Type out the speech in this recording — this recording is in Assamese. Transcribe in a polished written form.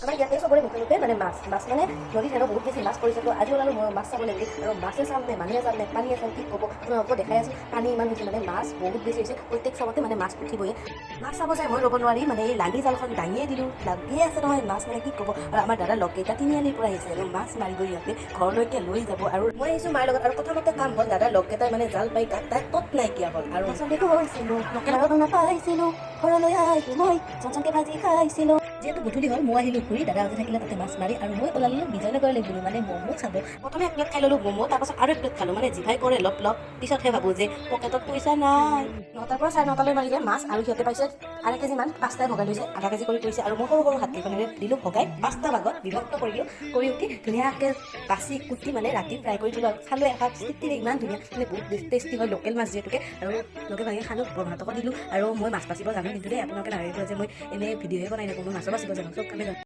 আমাৰ ইয়াতে চবৰে মুখে মুখে মানে মাছ মাছ, মানে নদীত হেনো বহুত বেছি মাছ পৰিছে। তো আজি ওলালোঁ মই মাছ চাবলৈ বুলি। আৰু মাছে চাম নে মানুহে চাম নে পানীয়ে চাম, কি ক'ব, আপোনালোকো দেখাই আছোঁ। পানী ইমান হৈছে, মানে মাছ বহুত বেছি হৈছে। প্ৰত্যেক চাবতে মানে মাছ উঠিবই। মাছ চাব যায় মই ৰ'ব নোৱাৰি মানে এই লাঙি জালখন দাঙিয়ে দিলোঁ। লাগিয়ে আছে নহয় মাছ, মানে কি ক'ব। আৰু আমাৰ দাদাৰ লগকেইটা তিনিআলিৰ পৰা আহিছে আৰু মাছ মাৰিব ইহঁতে, ঘৰলৈকে লৈ যাব। আৰু মই আহিছোঁ মাৰ লগত। আৰু কথামতে কাম হ'ল, দাদাৰ লগকেইটাই মানে জাল পাই গাত তাই তত নাইকিয়া হ'ল। আৰু গৈছিলোঁ, নাপাইছিলোঁ, ঘৰলৈ আহি মই চনচনকে ভাজি খাইছিলোঁ। যিহেতু গধূলি হ'ল, মই আহিলোঁ ঘূৰি। দাদাহঁতে থাকিলে তাতে মাছ মাৰি আৰু মই ওলালোঁ বিজয়নগৰলৈ গ'লো, মানে ম'ম' খাব। প্ৰথমে এক প্লেট খাই ল'লোঁ ম'ম', তাৰপাছত আৰু এক প্লেট খালোঁ। মানে জিভাই কৰে লপ লপ, পিছতহে ভাবোঁ যে পকেটত পইচা নাই। 9টাৰ পৰা 9:30লৈ মাৰিলে মাছ আৰু সিহঁতে পাইছে 2.5 কেজিমান। পাঁচটাই ভগাই লৈছে, আধা কেজি কৰি পৰিছে। আৰু মই সৰু সৰু হাতকেইখনেৰে দিলোঁ ভগাই, পাঁচটা ভাগত বিভক্ত কৰিলোঁ। কৰি উঠি ধুনীয়াকৈ বাচি কুটি মানে ৰাতি ফ্ৰাই কৰি থলোঁ আৰু খালোঁ এসাঁজ তৃপ্তিৰে। ইমান ধুনীয়া, মানে বহুত টেষ্টি হয় লোকেল মাছ যিহেতুকে। আৰু লগে ভাগে খালোঁ, বৰমাহঁতকো দিলোঁ। আৰু মই মাছ বাচিব জানো কিন্তু দেই। আপোনালোকে নাভাবিব যে মই এনেই ভিডিঅ'হে বনাই থাকোঁ। মই মাছো বাচিব জানো, চব কামেই জানো।